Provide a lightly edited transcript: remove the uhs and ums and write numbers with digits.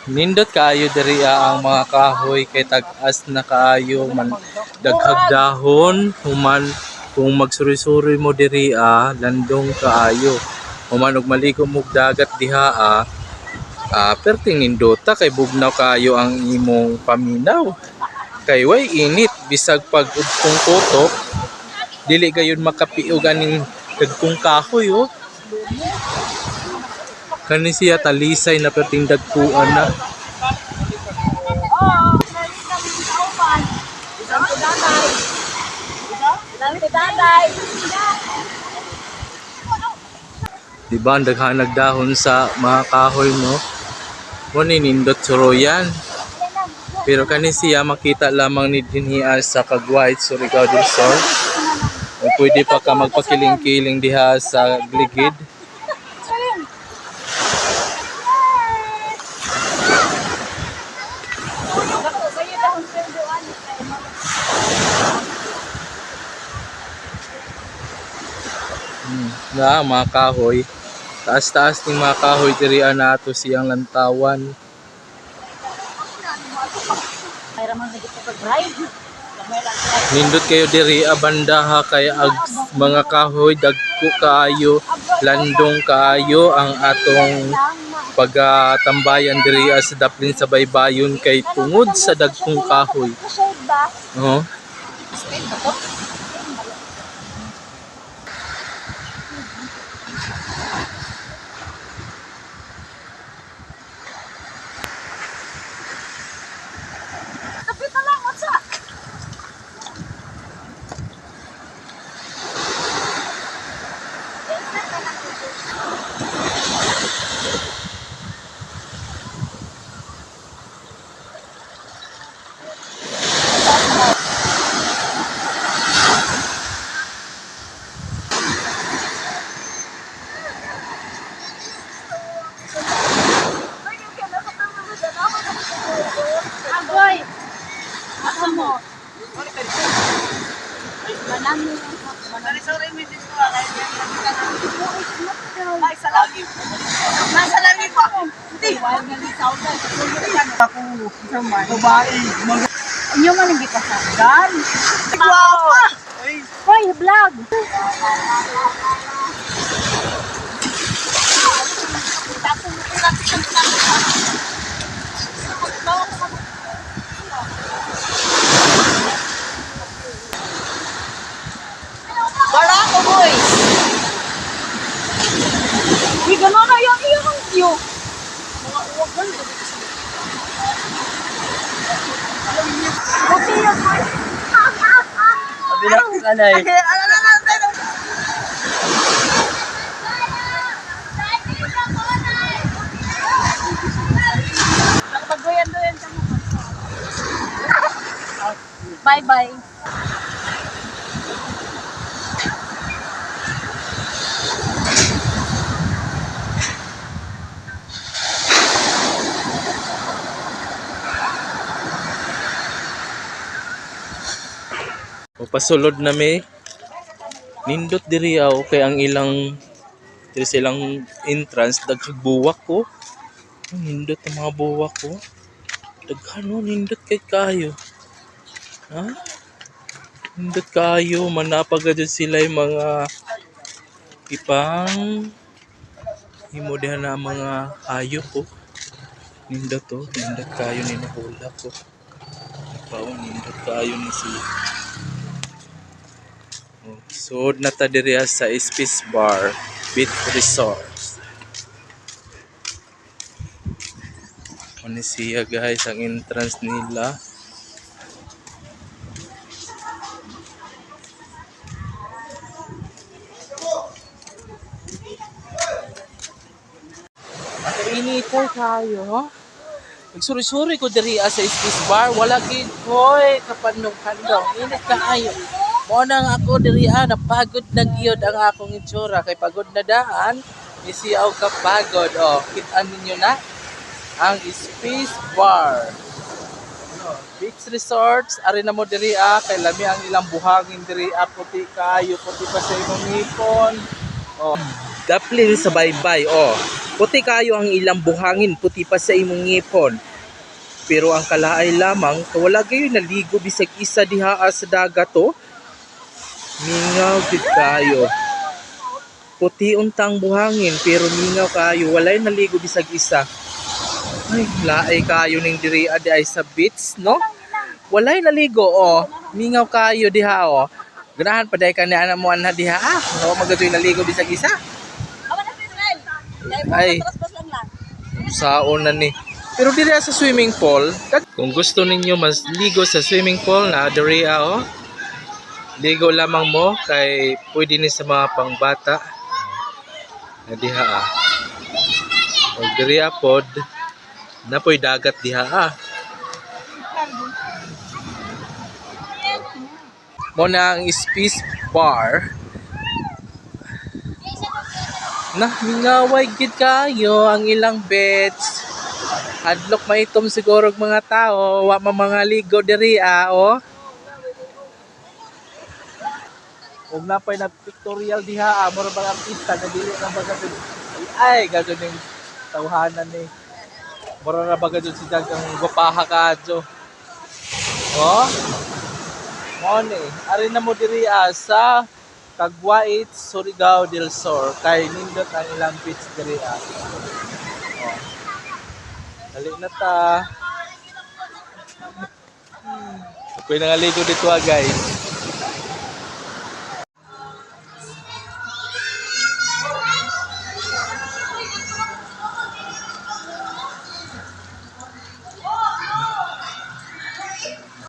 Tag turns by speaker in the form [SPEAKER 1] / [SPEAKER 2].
[SPEAKER 1] Nindot kaayo diri ang mga kahoy kay tag-as na kaayo man, daghag dahon, human kung magsuri-suri mo diri landong kaayo. Human og maligo mo og dagat diha perting nindota kay bugnaw kaayo ang imong paminaw. Kay way init bisag pag udtong kutob dili gayon makapiog aning dagkong kahoy oh. Kani siya talisay na perting dagkuan na. Di ba ang daghan nagdahon sa mga kahoy, no? Mo ni nindot suroyan. Pero kani siya makita lamang ni dinhi sa Cagwait, Surigao del Sur. O pwede pa ka magpakiling-kiling diha sa gligid. Na mga kahoy. Taas-taas ning mga kahoy diri nato siyang lantawan. Nindot kayo diri banda ha kay ag mga kahoy dagko kaayo, landong kaayo ang atong pagatambayan diri sa daplin sa baybayon kay tungod sa dagkong kahoy. Oh.
[SPEAKER 2] Kapit na lang, what's up? Agoy! Asa mo? Nasa langit po. Hindi.
[SPEAKER 3] Babae.
[SPEAKER 2] Inyo man ang gipasagdan. Guwapa! Hoy, vlog!
[SPEAKER 3] Barako, boy.
[SPEAKER 2] Uy, gano'n na yung iyong view. Okay, yun, boy.
[SPEAKER 3] Kabila kanay.
[SPEAKER 2] Paggoyan-doyan ka mo. Bye-bye.
[SPEAKER 1] O pasulod na mi. Nindot diri kay ang ilang diri silang entrance daghang buwak ko. Nindot ang mga buwak ko. Daghan no, nindot kay kayo. Ha? Nindot kayo manapag jud sila yung mga ipang himo diha na ang mga hayop ko. Nindot oh, nindot kayo ni nahula ko. Pao nindot kayo ni si. Oh, suod na ta diri sa Space Bar Beach Resort. Ano siya guys, ang entrance nila. Kainitan kayo. Nagsuri-suri ko diri sa Space Bar, wala gid koy kapandong-kandong. Init kaayo. Mo nang ako diri napagod na gyud ang akong itsura kay pagod na daan. Isiyaw kapagod. Oh, kitaan ninyo na ang Space Bar. Ano, Beach Resorts, ari na mo diri kay lami ang ilang buhangin diri puti kaayo, puti pa sa imong ngipon. Oh, daplin sa baybay oh. Puti kayo ang ilang buhangin, puti pa sa imong ngipon. Pero ang kalaay lamang, wala gayon naligo bisag isa diha sa dagat to. Mingaw gid kayo. Puti untang buhangin pero mingaw kayo, walay naligo bisag isa. Ay, laay kayo ning diri adi ay sa beach, no? Walay naligo oh. Mingaw kayo diha oh. Ganahan pa day ka ni ana mo anha diha ah. No, magatoy naligo bisag isa.
[SPEAKER 2] Awa na si Israel.
[SPEAKER 1] Ay.
[SPEAKER 2] Ay. Lang lang.
[SPEAKER 1] Saon na ni. Pero diri sa swimming pool, kung gusto ninyo mas ligo sa swimming pool na diri oh. Ligo lamang mo kay pwede ni sa mga pangbata. Na diha ah. Og diri ah, pod napoy dagat diha ah. Mo na ang Space Bar. Na, mingaway gid kayo ang ilang beds. Adlok maitom siguro og mga tao, wa man mga ligo diri ah, oh. Ug napay na pictorial diha ah, mura bang artista nga dili na ba gud ay gagawin ning tawhanan ni. Mura ra ba gud si Dag ang gwapaha kaadyo. Oh. Mao ni, ari na mo diri ah, sa Cagwait, Surigao del Sur kay nindot ang ilang beach diri ah. Oh. Dali na ta. Ako'y nangaligo dito ah, guys.